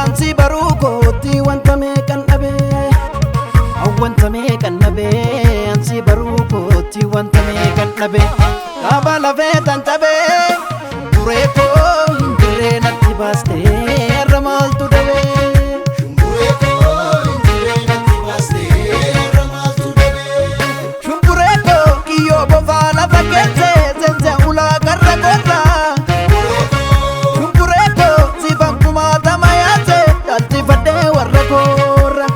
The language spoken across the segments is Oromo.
Ansi baruu kootti wanta meeqan dhabee, wanta meeqan dhabee, ansi baruu kootti wanta meeqan dhabee, kaaba lafee tan cabee, duree koo hin jirree natti baastee har'a maaltu dabee? Shumburee koo hin jirree natti baastee har'a maaltu dabee? Shumburee koo kiyyoo bofaa lafa keessee seensa ulaa karra korraa. Shumburee koo sifan kumaatama yaase dhalchifadhee warra koorra.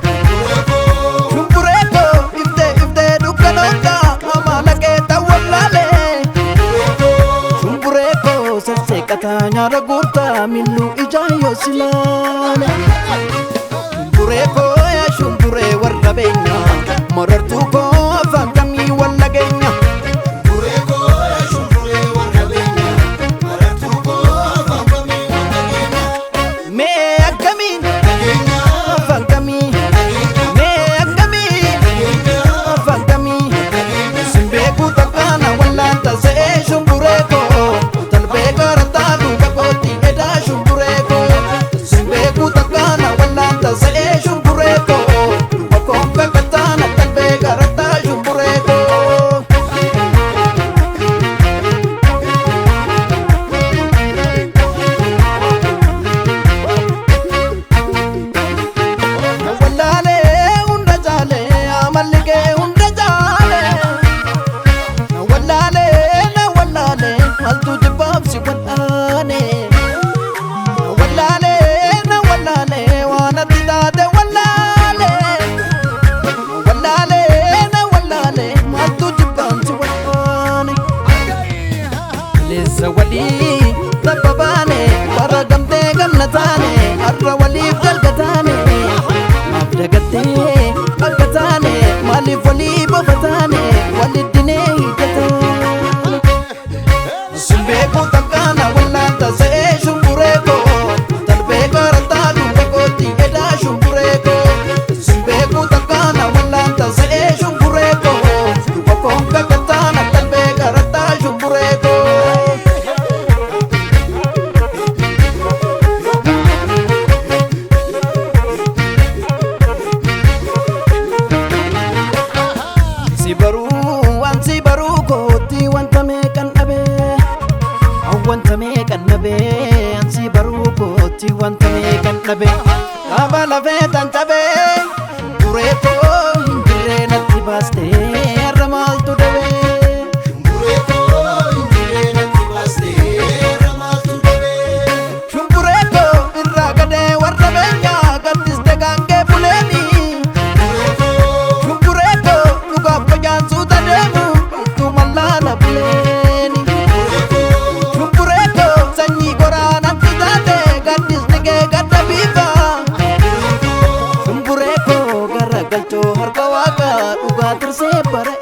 Shumburee koo iftee iftee dukkanoota amala keetta wallaalee. Shumburee koo sasseeqataa nyaara guurtaa milluu ijaan yoo silaale. Shumburee koo yaa shumburee warra beenya marartuu koo afaan kamii walla geenya. Shumburee koo yaa shumburee warra beenya marartuu koo afaan kamii wal dhageenya? Mee akkamiin Dhageenya. Afaan kamii mee akkamiin afaan kamii simbeeku takkaana wallaanta se'ee shumburee koo talbee garataa duuba kootti edaa shumburee koo simbeeku takkaana wallaanta se'ee shumburee koo duuba koon kakataana talbee garataa shumburee koo. Wallaalee hunda caalee amalli kee hunda caalee. Na wallaalee na wallaalee maaltu jibbaaf si wal'aane. Na wallaalee na wallaalee waan ati taate wallaalee. Na wallaalee na wallaalee maaltu jibbaaf si wal'aane. Leessa walii tabba baane warra gamtee gamna taane har'a waliif jalga taane. Maaf dagattee bakka taane maaliif walii bofa taane waliddinee hiikkataane. Simbeeku takkaana wallaanta se'ee shumburee koo talbee garataa duuba kootti edaa shumburee koo. Simbeeku takkaana wallaanta se'ee shumburee koo duuba koon kakataana talbee garataa shumburee koo. Si baruu ansi baruu kootti wanta meeqan dhabee, wanta meeqan dhabee, ansi baruu kootti wanta meeqan dhabee, kaaba lafee tan cabee, duree koo hin jirree natti baastee har'a maaltu dabee? Shumburee koo hin jirree natti baastee har'a maaltu dabee? Shumburee koo irraa gadee warra beenyaa gaddiste gaangee buleeni. Shumburee koo dhugaaf qocaan suuta deemu qaltuu mallaala buleeni. Shumburee koo sanyii goraanatti taate gaddisni kee gadda biifa. Shumburee koo garagalchoo harka waaqaa dhugaa tirsee bara.